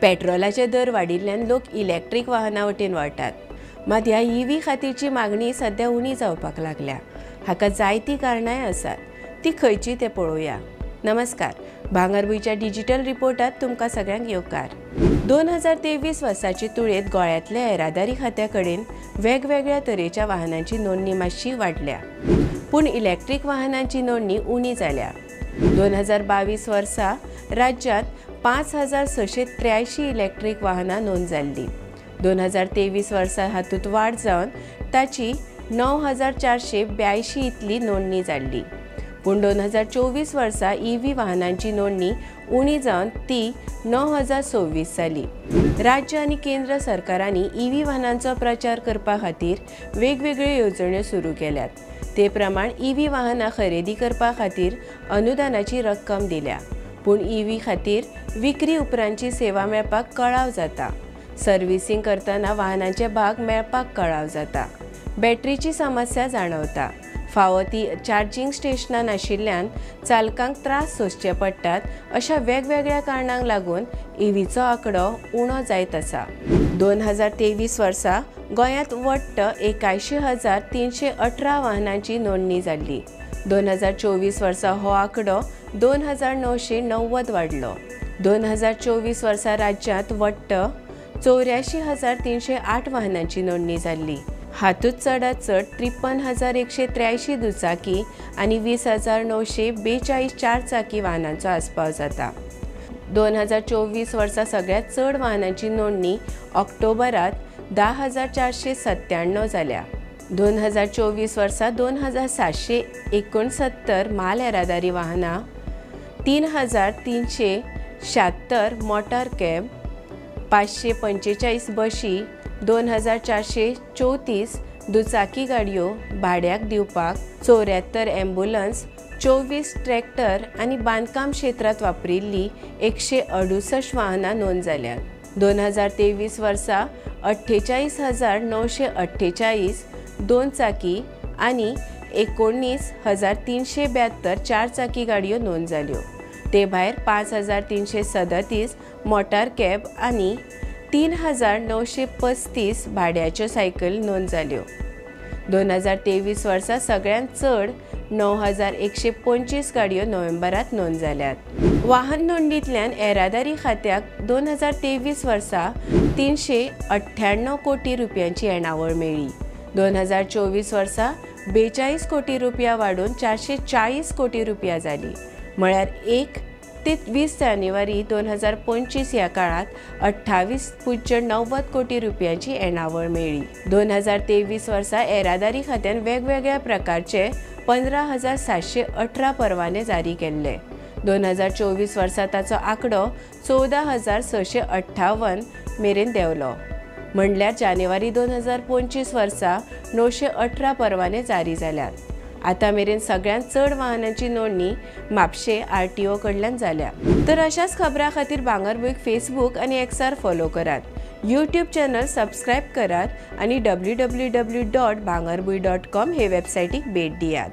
पेट्रोलाचे दर वाडिल्ल्यान लोक इलेक्ट्रीक वाहनां वटेन वळटात, मात ह्या ईव्ही खातीरची मागणी सध्या उणी जावपाक लागल्या. हाका जायतीं कारणांय आसात, ती खंयची तें पळोवया. नमस्कार, भांगरभूंयच्या डिजिटल रिपोर्टात तुमकां सगळ्यांक येवकार. 2023 वर्साचे तुळेंत गोंयांतल्या येरादारी खात्या कडेन वेगवेगळ्या तरेच्या वाहनांची नोंदणी मातशी वाडल्या, पूण इलेक्ट्रीक वाहनांची नोंदणी उणी जाल्या. 2022 वर्सा राज्यांत 5683 इलेक्ट्रीक वाहनां नोंद जाल्लीं. 2023 वर्सा हातूंत वाड जावन ताची 9482 इतली नोंदणी जाल्ली. पूण 2024 वर्सा ईव्ही वाहनांची नोंदणी उणी जावन ती 9026 जाली. राज्य आनी केंद्र सरकारांनी ईव्ही वाहनांचो प्रचार करपा खातीर वेगवेगळ्यो येवजण्यो सुरू केल्यात. ते प्रमाण ईव्ही वाहनां खरेदी करपा खातीर अनुदानाची रक्कम दिल्या, पूण ईव्ही खातीर विक्री उपरांतची सेवा मेळपाक कळाव जाता. सर्व्हिसिंग करतना वाहनांचे भाग मेळपाक कळाव जाता. बॅटरीची समस्या जाणवता. फावो ती चार्जींग स्टेशनां नाशिल्ल्यान चालकांक त्रास सोंसचे पडटात. अशा वेगवेगळ्या कारणांक लागून ईव्हीचो आंकडो उणो जायत आसा. 2023 वर्सा गोंयांत वट्ट 81,318 वाहनांची नोंदणी जाल्ली. 2024 वर्सा हो आंकडो 2990 वाडलो. 2024 वर्सा राज्यांत वट्ट 84,308 वाहनांची नोंदणी जाल्ली. हातूंत चडांत चड 53,183 दुचाकी आनी 20,942 चारचाकी वाहनांचो आस्पाव जाता. 2024 वर्सा सगळ्यांत चड वाहनांची नोंदणी ऑक्टोबरांत 10,497 जाल्या. 2024 वर्सा 2,769 म्हाल येरादारी वाहनां, 3,376 मोटार कॅब, 545 बशी, 2,434 दुचाकी गाडयो भाड्याक दिवपाक, 74 ॲम्ब्युलन्स, 24 ट्रॅक्टर आनी बांदकाम क्षेत्रांत वापरिल्ली 168 वाहनां नोंद जाल्यात. 2023 वर्सा 48,948 दोन चाकी आनी 19,372 चारचाकी गाडयो नोंद जाल्यो. ते भायर 5,337 मोटार कॅब आनी 3,935 भाड्याच्यो सायकल नोंद जाल्यो. 2023 वर्सा सगळ्यांत चड 9,125 गाडयो नोव्हेंबरांत नोंद जाल्यात. वाहन नोंदणींतल्यान येरादारी खात्याक 2023 वर्सा 398 कोटी रुपयांची येणावळ मेळ्ळी. 2024 वर्सा 42 कोटी रुपया वाडून 440 कोटी रुपया जाली. म्हळ्यार 1 ते 20 जानेवारी 2025 ह्या काळांत 28.90 कोटी रुपयांची येणावळ मेळ्ळी. 2023 वर्सा येरादारी खात्यान वेगवेगळ्या प्रकारचे 15,718 परवाने जारी केल्ले. 2024 वर्सा ताचो आंकडो 14,658 मेरेन देंवलो. म्हणल्यार जानेवारी 2025 वर्सा 918 परवाने जारी जाल्यात. आतां मेरेन सगळ्यांत चड वाहनांची नोंदणी म्हापशें आरटीओ कडल्यान जाल्या. तर अशाच खबरां खातीर भांगरभूंयक फेसबूक आनी एक्सार फॉलो करात, यूट्यूब चॅनल सबस्क्रायब करात आनी www.bhangarbhuy.com हे वेबसायटीक भेट दियात.